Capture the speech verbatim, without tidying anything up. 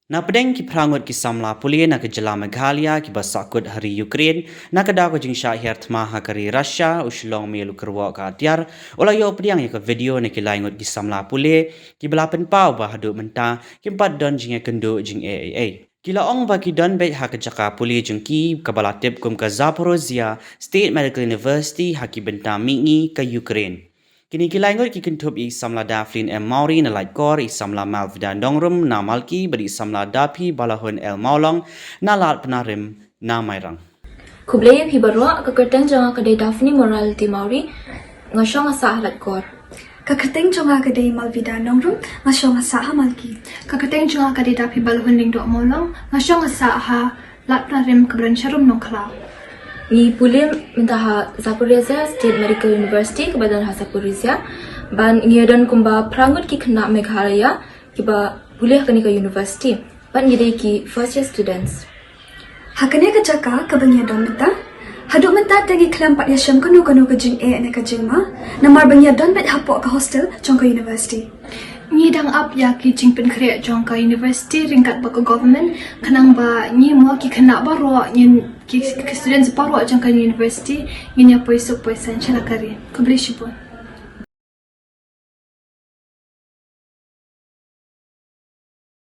Na pdeng ki phra ngut ki samla pule na ka jylla Meghalaya kiba sahkut ha ri Ukraine, na ka daw ka jingshah hiar thma ha ka ri Russia, u Shyllong Mail u kyrwoh ka atiar u la ïoh pdiang ïa ka video na ki lai ngut ki samla pule kiba la pynpaw ba haduh mynta kim pat don jingïakynduh jingeh ei ei. Ki la ong ba ki don beit ha ka jaka pule jong ki kaba la tip kum ka Zaporozhye State Medical University ha ki bynta mihngi ka Ukraine. Kine ki lai ngut ki kynthup ïa i samla Daphlin M Mawrie na Laitkor, i samla Malvida Nongrum na Malki bad i samla Daphi Balahun L Mawlong na Lad Pnarim na Mairang. Khublei ïa phi baroh, ka kyrteng jong nga ka dei Daphne Morality Mawrie, nga shong nga sah ha Laitkor. Ka kyrteng jong nga ka dei Malvida Nongrum, nga shong nga sah ha Malki. Ka kyrteng jong nga ka dei Daphi Balahun Lyngdoh Mawlong, nga shong nga sah ha Lad Pnarim kaba don sharum Nongkhlaw. Ngi pule mynta ha Zaporizhia State Medical University kaba don ha Zaporizhia. Ban ngi don kumba phra ngut ki khynnah Meghalaya kiba pule ha kane ka university. Ban ngi dei ki first year students. Ha kane ka jaka kaba ngi don mynta, haduh mynta te ngi khlem pat ïashem kano kano ka jingeh ne ka jingma, namar ba ngi don beit hapoh ka hostel jong ka university. Ngi dang ap ïa ki jingpynkhreh jong ka university ryngkat bad ka government, khnang ba ngi mo ki khynnah baroh, ngin ki, ki students baroh jong ka university, ngin ïa poi suk poi saiñ sha la ka ri. Khublei shibun.